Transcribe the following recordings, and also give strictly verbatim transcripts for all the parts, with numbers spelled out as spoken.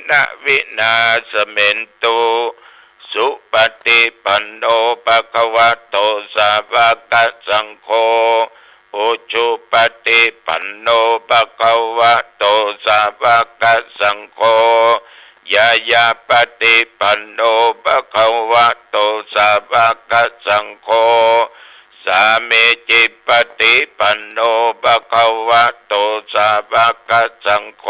นวินาสเมนตุ สุปฏิปันโน ภะคะวะโต สาวกสังโฆ อุจุปฏิปันโน ภะคะวะโต สาวกสังโฆ ญาญาปฏิปันโน ภะคะวะโต สาวกสังโฆ สามีจิปฏิปันโน ภะคะวะโต สาวกสังโฆ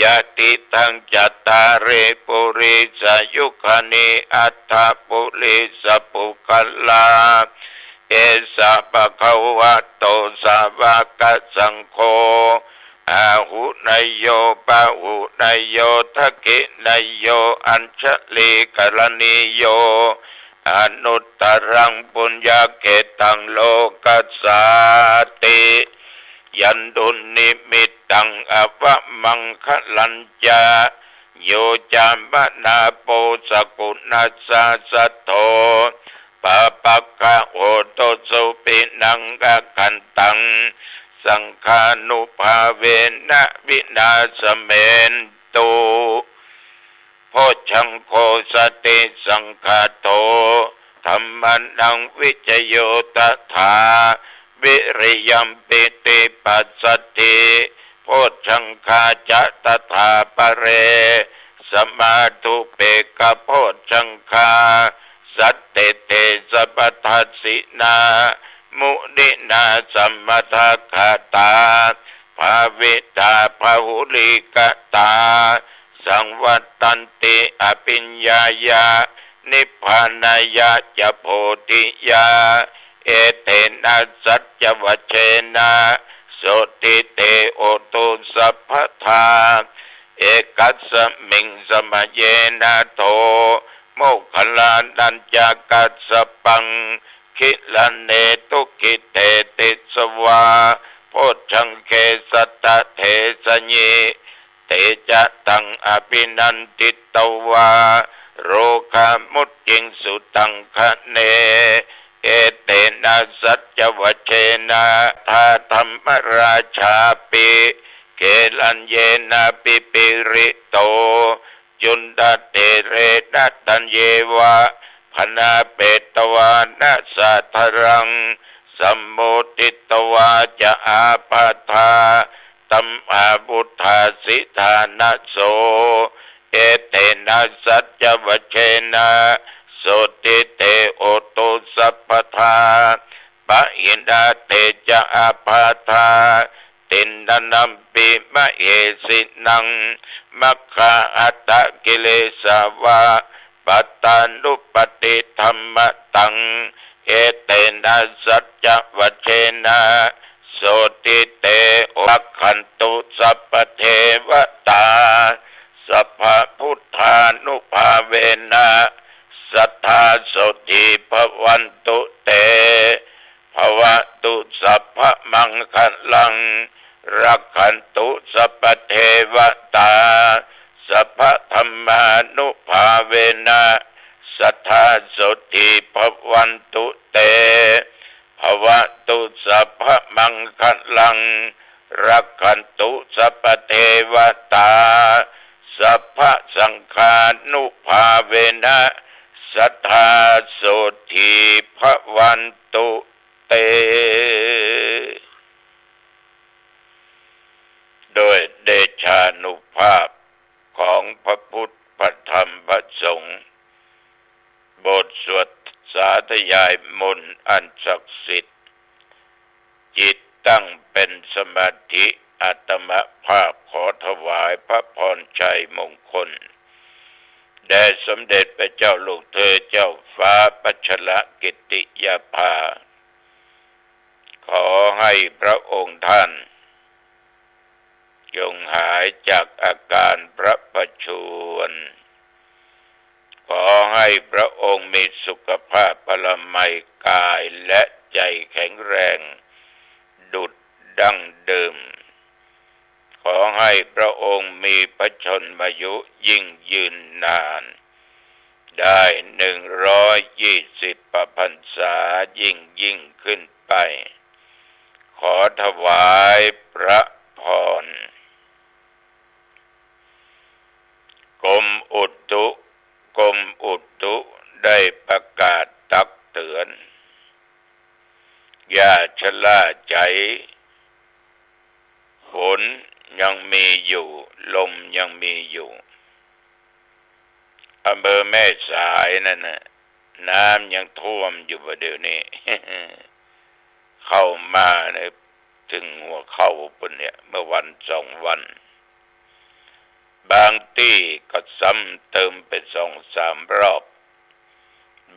ยะติตัง จัตตาริ ปุริสายุคานิ อัตถะ ปุริสปุคคลา เอสะ ภะคะวะโต สาวกสังโฆ อาหุเนยโย ปาหุเนยโย ทักขิเนยโย อัญชลีกรณีโย อนุตตรัง ปุญญาเขตัง โลกัสสาติ ยันตุนนิมิตตัง อวะมังคะลัญจะ โย จามนาโป สกุณัสสาสะโท ปาปะกะโหตุสุปินัง อะขันตัง สังฆานุภาเวนะ วินาสเมนตุ โพชฌังโค สติสังคาโท ธัมมานัง วิจโย ตถา วิริยัม ปีติปัสสัทธิ โพชฌังคาจะ ตถาปะเร สมาธุเปกขะโพชฌังคา สัตติเต สัพพทัสสินา มุนินา สัมมาทักขาตา ภาวิตา บาหุลีกตา สังวัตตันติ อภิญญายะ นิพพานายะ จะโพธิยา เอเตนะ สัจจวัจเชนะ โสตติเต โหตุ สัพพทา เอกัสมิง สมะเยนะ โท โมคคัลลานัญจะกัสสปัง กิลาเนตุกิเตติสวา โพชฌังเก สัตตะเทสะยิ เตจะตัง อภินันทิตวา โรคามุจจิงสุตังคะเน เอเตนะ สัจจวัจเชนะ ทาธัมมราชาปิ เกลัญเยนะ ปิปิริโต จุนทะเถเรนะ ตัญเยวะ พนาเปตวานะ สาธารัง สัมโมทิตวาจะ อาปาธา ตัมอาวุธาสิทานะโส เอเตนะ สัจจวัจเชนะ โสตติเต โหตุ สัพพทา ปะหินา เตจะ อาปาธา ติณณัมปิ มะเหสินัง มัคคาอัตตะกิเลสาวะ ปัตตานุปัตติธัมมะตัง เอเตนะ สัจจวัจเชนะ โสตติเต โห รักขันตุ สัพพะเทวะตา สัพพะพุทธานุภาเวนะ สัทธา โสตถี ภะวันตุ เต ภะวะตุ สัพพะมังคะลัง รักขันตุ สัพพะเทวะตา สัพพะธัมมานุภาเวนะ สัทธา โสตถี ภะวันตุ เต ภะวะตุ สัพพะมังคะลัง รักขันตุ สัพพะเทวะตา สัพพะสังฆานุภาเวนะ สัทธา โสตถี ภะวันตุ เต โดยเดชานุภาพของพระพุทธ พระธรรม พระสงฆ์ บทสวดสาธยายมนต์อันศักดิ์สิทธิ์ จิตตั้งเป็นสมาธิ อาตมาภาพขอถวายพระพรชัยมงคล แด่สมเด็จพระเจ้าลูกเธอเจ้าฟ้าพัชรกิติยาภา ขอให้พระองค์ท่าน จงหายจากอาการพระประชวร ขอให้พระองค์มีสุขภาพพลามัยกายและใจแข็งแรง ดุจดั้งเดิม ขอให้พระองค์มีพระชนมายุยิ่งยืนนาน ได้หนึ่งร้อยยี่สิบพรรษายิ่งยิ่งขึ้นไป ขอถวายพระพร ข ได้ประกาศตักเตือน อย่าชะล่าใจ ฝนยังมีอยู่ ลมยังมีอยู่ อำเภอแม่สายนั่นน่ะ น้ำยังท่วมอยู่บ่าเดี่ยวนี้ เข้ามาใน ถึงหัวเข่าปุ้นเนี่ย เมื่อวันสองวัน บางตี้ก็ซ้ำเติมไปสองสามรอบ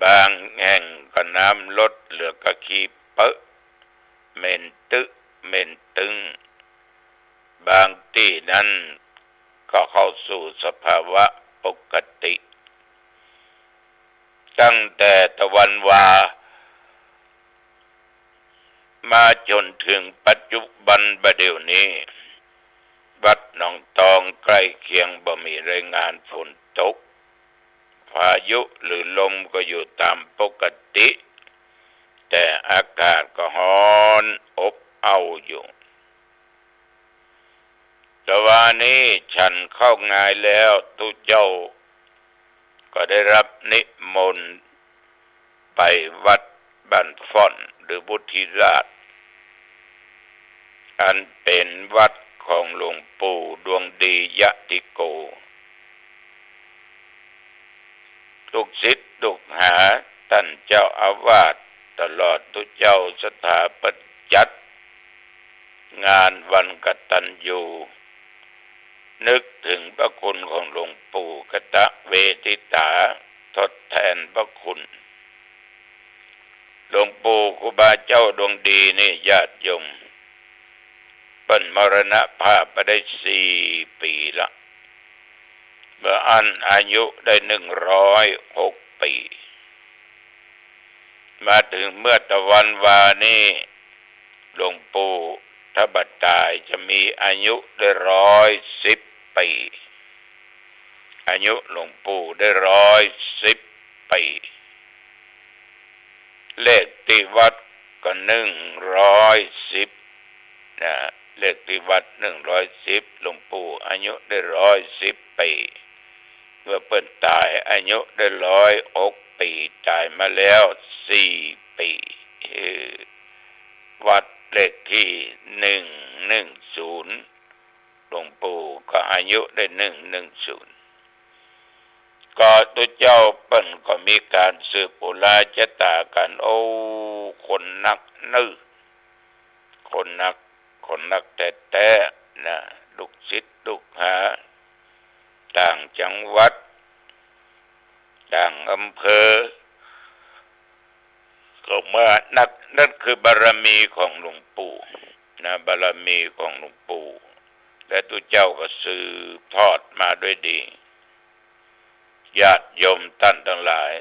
บางแห่งก็น้ำลดเหลือกะขี้เป๊อะ เหม็นตึ๊ะ เหม็นตึง บางตี้นั้นก็เข้าสู่สภาวะปกติ ตั้งแต่ตะวันวา มาจ๋นเถิงปัจจุบันบ่าเดี่ยวนี้ วัดหนองตองใก้เคียงบ่มีรายงานฝนตก พายุหรือลมก็อยู่ต๋ามปกติ แต่อากาศก็ฮ้อนอบอ้าวอยู่ ตะวานี้ฉันข้าวงายแล้ว ตุ๊เจ้าก็ได้ฮับนิมนต์ไปวัดบ้านฝ่อนหรือวุฒิราช อันเป๋นวัดของหลวงปู่ดวงดียะติโก ลูกศิษย์ลูกหา ต้านเจ้าอาวาสตลอดตุ๊เจ้าศรัทธาเปิ้นจัดงานวันกตัญญู นึกเถิงพระคุณของหลวงปู่กตเวทิตา ทดแทนพระคุณ หลวงปู่ครูบาเจ้าดวงดีนี่ ญาติโยม เปิ้นมรณภาพไปได้สี่ปี๋ละ เมื่ออั้นอายุได้หนึ่งร้อยหกปี๋ มาเถิงเมื่อตะวันวานี้ หลวงปู่ถ้าบ่ต๋ายจะมีอายุได้ร้อยสิบปี๋ อายุหลวงปู่ได้ร้อยสิบปี๋ เลขตี้วัดก็หนึ่งร้อยสิบนะ เลขตี้วัดหนึ่งร้อยสิบ หลวงปู่อายุได้ร้อยสิบปี๋ เมื่อเปิ้นต๋ายอายุได้ร้อยหกปี๋ ต๋ายมาแล้วสี่ปี๋ เออ วัดเลขตี้หนึ่งหนึ่งศูนย์ หลวงปู่ก็อายุได้หนึ่งหนึ่งศูนย์ ก็ตุ๊เจ้าเปิ้นก็มีก๋านสืบอุราชะต๋ากั๋น โอ้ คนนักเน่อ คนนัก คนนักแต๊ๆ นะ ลูกศิษย์ลูกหา ต่างจังหวัด ต่างอำเภอ ก็มานัก นั่นคือบารมีของหลวงปู่นะ บารมีของหลวงปู่ และตุ๊เจ้าก็สืบทอดมาด้วยดี ญาติโยมต้านตังหลาย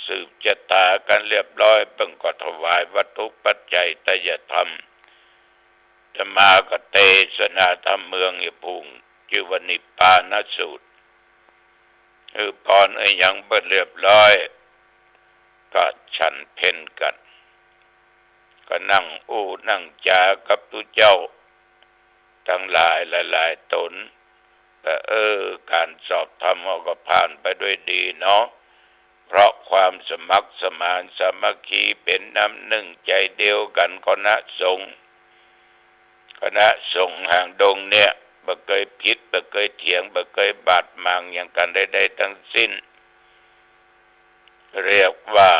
สืบจะต๋ากั๋นเรียบร้อย เปิ้นก็ถวายวัตถุปัจจัยไตรยธรรม อาตมาก็เตสนาธรรมเมืองยะพุง จื้อว่านิพพานสูตร หื้อปอนหื้อหยังเปิ้นเรียบร้อย ก็ฉันเพลกั๋น ก็นั่งอู้นั่งจ๋ากับตุ๊เจ้าตังหลายหลายๆ ต๋น ก็ เออ ก๋านสอบธรรมเฮาก็ผ่านไปด้วยดีเนาะ เพราะความสมัครสมานสามัคคีเป๋นน้ำนึ่งใจ๋เดียวกั๋น คณะสงฆ์ คณะสงฆ์หางดงเนี่ย บ่เกยผิด บ่เกยเถียง บ่เกยบาดหมางหยังกั๋นใดๆ ตังสิ้น เรียกว่า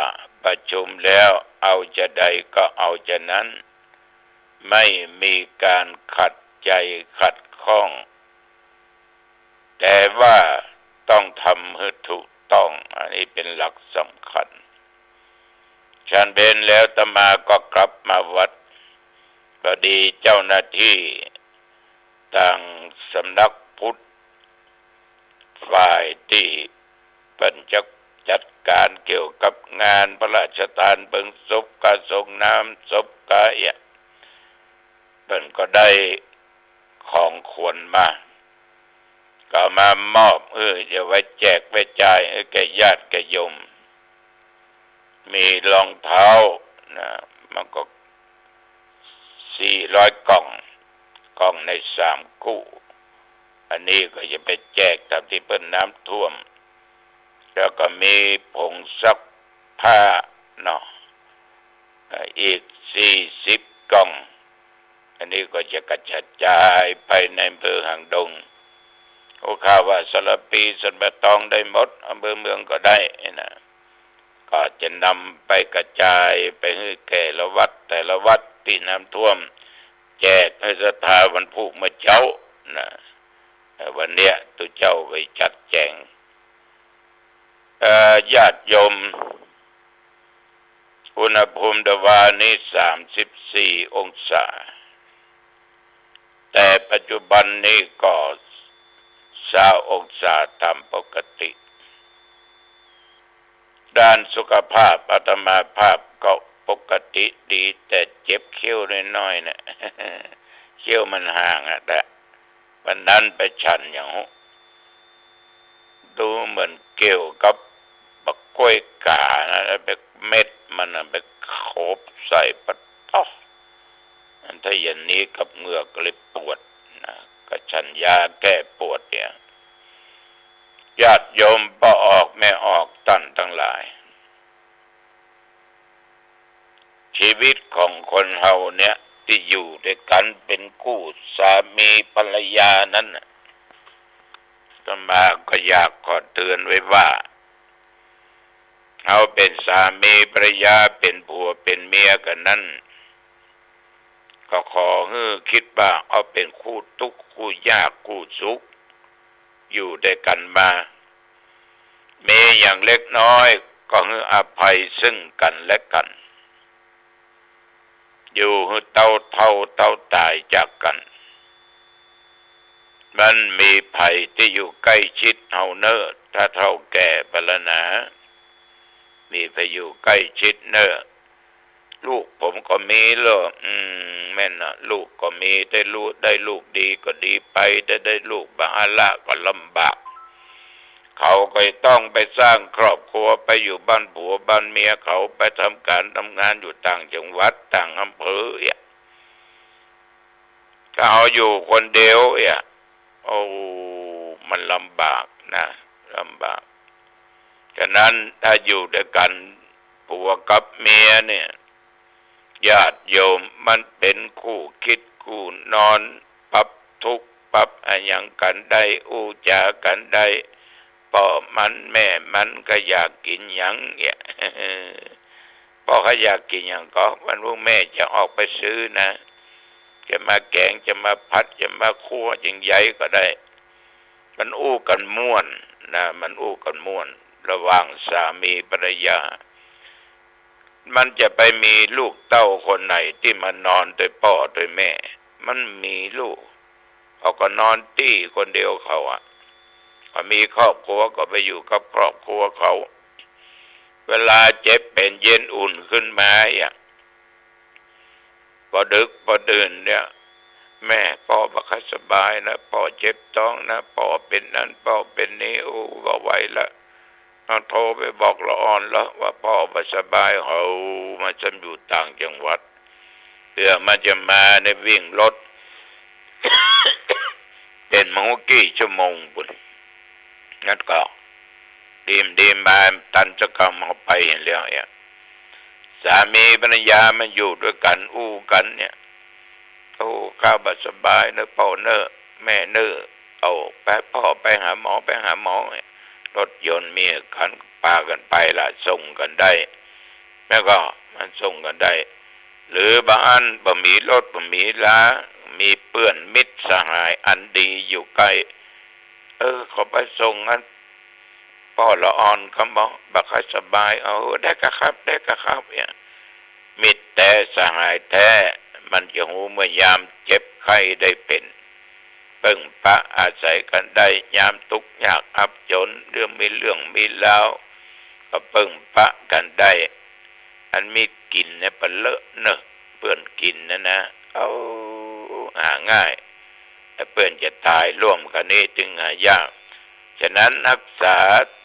ประชุมแล้วเอาจะใดก็เอาจะนั้น ไม่มีก๋านขัดใจ๋ขัดข้อง แต่ว่าต้องทำหื้อถูกต้อง อันนี้เป๋นหลักสำคัญ ฉันเพลแล้วอาตมาก็กลับมาวัด พอดีเจ้าหน้าตี้ตางสำนักพุทธ ฝ่ายตี้เปิ้นจะจัดก๋านเกี่ยวกับงานพระราชทานเพลิงศพ ก๋าสรงน้ำศพ ก๋าเอี้ย เปิ้นก็ได้ของขวัญมา ก็เอามามอบหื้อ จะไว้แจกไว้จ่ายหื้อแก่ญาติแก่โยม มีรองเท้านะ มันก็สี่ร้อยกล่อง กล่องในสามกู้ อันนี้ก็จะไปแจกต๋ามตี้เปิ้นน้ำท่วม แล้วก็มีผงซัก ผ้าเนาะ เอ่อ อีกสี่สิบกล่อง อันนี้ก็จะกระจายไปในอำเภอหางดง โอ้ ข้าว่าสารภี สันป่าตองได้หมด อำเภอเมืองก็ได้นะ ก็จะนำไปกระจายไปหื้อแก่ละวัด แต่ละวัดตี้น้ำท่วม แจกหื้อศรัทธาวันพูกเมื่อเจ๊านะ เอ่อ วันเนี้ยตุ๊เจ้าไปจัดแจง เอ่อ ญาติโยม อุณหภูมิตะวานี้สามสิบสี่องศา แต่ปัจจุบันนี้ก็ซาวองศาต๋ามปกติ ด้านสุขภาพอาตมาภาพก็ปกติดี แต่เจ็บเขี้ยวน้อยๆ นะ เขี้ยวมันห่างอะ แต่วันนั้นไปฉันอย่าง ดูเหมือนเกี่ยวกับบักกล้วยก๋านะ แล้วไปเม็ดมันน่ะไปโขบใส่ ปะต๊อ อันถ้าอย่างนี้กับเหงือกก็เลยปวดนะ ก็ฉันยาแก้ปวดเนี่ย ญาติโยมป้อออกแม่ออกต้านตังหลาย ชีวิตของคนเฮาเนี่ย ตี้อยู่ตวยกั๋นเป๋นกู้สามีภรรยานั้นน่ะ อาตมาก็อยากขอเตือนไว้ว่า เฮาเป๋นสามีภรรยา เป๋นผัวเป๋นเมียกั๋นนั้น ก็ขอหื้อคิดว่าเฮาเป๋นคู่ตุ๊กข์คู่ยากคู่สุข อยู่ตวยกั๋นมา มีอย่างเล็กน้อยก็หื้ออภัยซึ่งกั๋นและกั๋น อยู่หื้อเต้าเฒ่าเต้าต๋ายจากกั๋น มันมีใผตี้อยู่ใก้ชิดเฮาเน่อ ถ้าเฒ่าแก่ไปแล้วนะ มีใผอยู่ใก้ชิดเน่อ ลูกผมก็มีเล่อ อืม แม่นนะ ลูกก็มี ได้ลูก ได้ลูกดีก็ดีไป ได้ ได้ลูกบ่าอาละก็ลำบาก เขาก็ต้องไปสร้างครอบครัว ไปอยู่บ้านผัวบ้านเมียเขา ไปทำก๋านทำงานอยู่ต่างจังหวัดต่างอำเภอเอี้ย ถ้าเฮาอยู่คนเดียวเอี้ย โอ้ มันลำบากนะ ลำบาก ฉะนั้นถ้าอยู่ตวยกั๋นผัวกับเมียเนี่ย ญาติโยม มันเป๋นคู่คิดคู่นอน ปรับทุกข์ปรับอะหยังกั๋นได้ อู้จ๋ากั๋นได้ ป้อมันแม่มันก็อยากกิ๋นหยังเนี่ย ป้อเขาอยากกิ๋นหยังก็ วันพุธแม่จะออกไปซื้อนะ จะมาแก๋ง จะมาผัด จะมาคั่ว จะหยังใดก็ได้ มันอู้กั๋นม่วนนะ มันอู้กั๋นม่วน ระหว่างสามีภรรยา มันจะไปมีลูกเต้าคนไหนตี้มานอนตวยป้อตวยแม่ มันมีลูก เขาก็นอนตี้คนเดียวเขาอะ เขามีครอบครัวก็ไปอยู่กับครอบครัวเขา เวลาเจ็บเป๋นเย็นอุ่นขึ้นมาอะ ปอดึกปอดื่นเนี่ย แม่ ป้อบ่ค่อยสบายนะ ป้อเจ็บต๊องนะ ป้อเป๋นนั้น ป้อเป๋นนี้ โอ้ บ่ไหวละ ต้องโทรไปบอกละอ่อนละว่าป้อบ่สบาย เฮา มันจำอยู่ต่างจังหวัด เปื้อมันจะมาในวิ่งรถ เป๋นบ่ฮู้กี่ชั่วโมงปุ้น นั้นก็ ดีมดีมาตันจะกำเอาไปหั้นแล้วเนี่ย สามีภรรยามันอยู่ตวยกั๋นอู้กั๋นเนี่ย โอ้ ข้าบ่สบายเน่อป้อเน่อ แม่เน่อ เอาไปป้อไปหาหมอ ไปหาหมอเนี่ย รถยนต์มีกั๋น ปากั๋นไปละ ส่งกั๋นได้ แล้วก็มันส่งกั๋นได้ หรือบางอันบ่มีรถบ่มีลา มีเปื้อนมิตรสหายอันดีอยู่ใก้ เออ ขอไปส่งอันป้อละอ่อนกำบ่ บ่ค่อยสบาย เออ ได้กะครับ ได้กะครับ เนี่ย มิตรแต๊สหายแต๊ มันจะฮู้เมื่อยามเจ็บไข้ได้เป๋น เปิ้งปะอาศัยกั๋นได้ ยามตุ๊กข์ยากอับจ๋น เรื่องมีเรื่องมีราว ก็เปิ้งปะกั๋นได้ อันมีกิ๋นเนี่ยปะเลอะเน่อ เปื้อนกิ๋นนะนะ เอา หาง่าย แต่เปื้อนจะต๋ายร่วมกั๋นนี่จึงหายาก ฉะนั้นฮักษา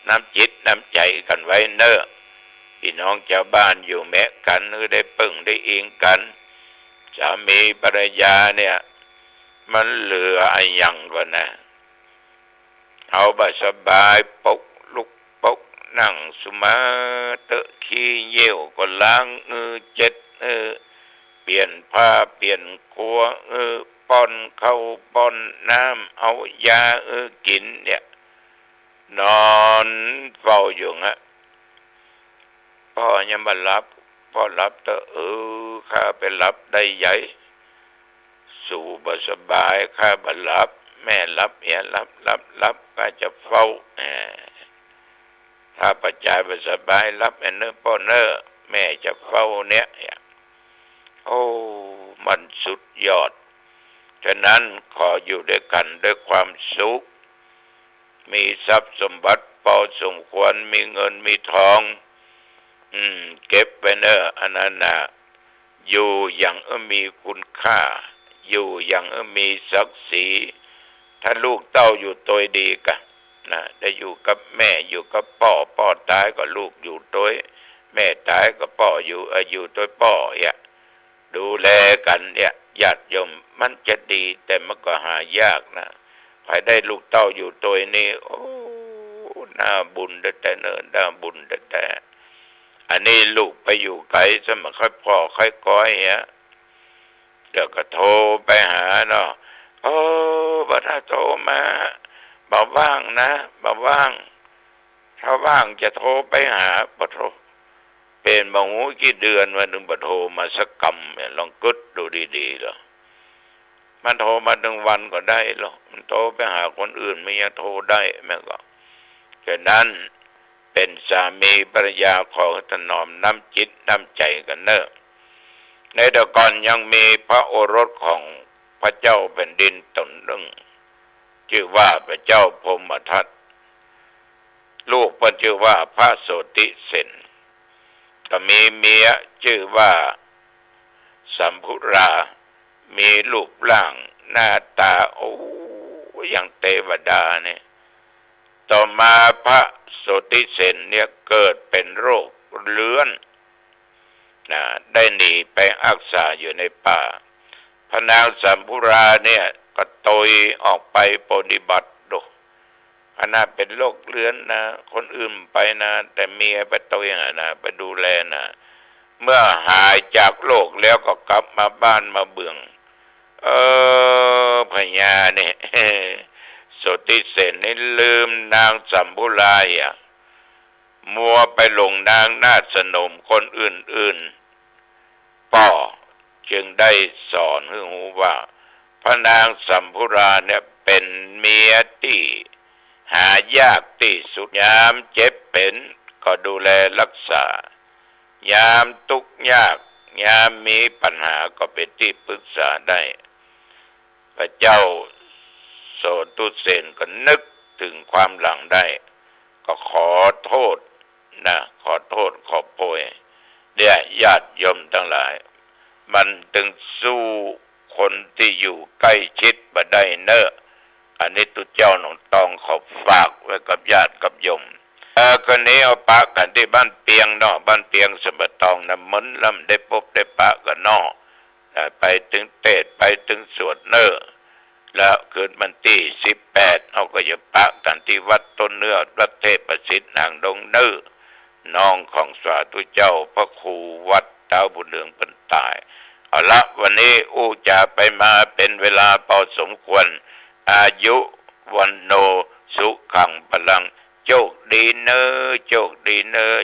น้ำจิตน้ำใจ๋กั๋นไว้เน่อ ปี้น้องจาวบ้านอยู่แมะกั๋น หื้อได้เปิ้งได้อิงกั๋น สามีภรรยาเนี่ย มันเหลืออะหยังก่อนะ เฮาบ่สบาย ปลุกลูกปลุก นั่งสุมาเต๊อะ ขี้เยี่ยวก็ล้าง เออ เจ็ด เออ เปลี่ยนผ้าเปลี่ยนครัว เออ ป้อนข้าวป้อนน้ำ เอายา เออ กิ๋นเนี่ย นอนเฝ้าอยู่งั้น ป้อยังบ่หลับ ป้อหลับเต๊อะ เออ ข้าไปหลับได้ใหญ่ สูบ่สบาย ข้าบ่หลับ แม่หลับเหีย หลับ หลับ หลับ ข้าจะเฝ้า แหม ถ้าป้อจายบ่สบาย หลับแหมเน่อป้อเน่อ แม่จะเฝ้าเนี่ย โอ้ มันสุดยอด ฉะนั้นขออยู่ด้วยกั๋นด้วยความสุข มีทรัพย์สมบัติปอสมควร มีเงินมีทอง อืม เก็บไว้เน่อ อันนั้นน่ะ อยู่อย่าง เออ มีคุณค่า อยู่อย่าง เออ มีศักดิ์ศรี ถ้าลูกเต้าอยู่ตวยดีกะ นะ ได้อยู่กับแม่ อยู่กับป้อ ป้อต๋ายก็ลูกอยู่ตวย แม่ต๋ายก็ป้ออยู่ เออ อยู่ตวยป้อ เนี่ย ดูแลกั๋นเนี่ย ญาติโยม มันจะดี แต่มันก็หายากนะ ใผได้ลูกเต้าอยู่ตวยนี่ โอ้ น่าบุญแต๊ๆ เน่อ น่าบุญแต๊ๆ อันนี้ลูกไปอยู่ไก๋ สมัยค่อยป้อค่อยก้อยเนี่ย เดี๋ยวก็โทรไปหาเนาะ โอ้ บ่าถ้าโทรมา บ่าว่างนะ บ่าว่าง ถ้าว่างจะโทรไปหา บ่าโทร เป๋นบ่าฮู้กี่เดือนวะ นึ่งบ่าโทรมาสักกำเนี่ย ลองกึ๊ดดูดีๆ เหรอ มันโทรมาตึงวันก็ได้เหรอ มันโทรไปหาคนอื่นมันยังโทรได้ แม่ก็ ฉะนั้นเป๋นสามีภรรยาขอถนอมน้ำจิตน้ำใจ๋กั๋นเน่อ ในแต่ก่อนยังมีพระโอรสของพระเจ้าแผ่นดินต๋นนึ่ง จื้อว่าพระเจ้าพรหมทัต ลูกเปิ้นจื้อว่าพระโสติเสน ก็มีเมียจื้อว่าสัมภุรา มีรูปร่างหน้าต๋า โอ้ อย่างเตวดาเนี่ย ต่อมาพระโสติเสนเนี่ยเกิดเป๋นโรคเลื้อน นะ ได้หนีไปอักษาอยู่ในป่า พระนางสัมภุราเนี่ยก็ตวยออกไปปฏิบัติ ดู ขนาดเป๋นโรคเลื้อนนะ คนอื่นไปนะ แต่เมียไปตวยนะ ไปดูแลนะ เมื่อหายจากโรคแล้วก็กลับมาบ้านมาเมือง เออ พญาเนี่ย โสติเสนนี่ลืมนางสัมภุราอะ มัวไปหลงนางนาฏสนมคนอื่นๆ ป้อจึงได้สอนหื้อฮู้ว่า พระนางสัมภุราเนี่ยเป๋นเมียตี้หายากตี้สุด ยามเจ็บเป๋นก็ดูแลรักษา ยามตุ๊กข์ยาก ยามมีปัญหาก็เป๋นตี้ปรึกษาได้ พระเจ้าโสติเสนก็นึกเถิงความหลังได้ ก็ขอโต้ษนะ ขอโต้ษขอโพย เนี่ย ญาติโยมตังหลาย มันตึงสู้คนตี้อยู่ใก้ชิดบ่ได้เน่อ อันนี้ตุ๊เจ้าหนองตองขอฝากไว้กับญาติกับโยม เออ คืนนี้เอาปะกั๋นตี้บ้านเปียงเนาะ บ้านเปียงสะบะตองนะ เมินลำได้ปบได้ปะกั๋นเนาะ อ่า ไปตึงเตสน์ ไปตึงสวดเน่อ แล้วคืนวันตี้สิบแปด เฮาก็จะปะกั๋นตี้วัดต้นเนื้อ วัดเทพประสิทธิ์หางดงเน่อ น้องของสาธุเจ้าพระครูวัดเต๊าบุญเหลืองเปิ้นต๋าย เอาละ วันนี้อู้จ๋าไปมาเป๋นเวลาปอสมควร อายุ วัณโณ สุขัง พลัง โชคดีเน่อ โชคดีเน่อ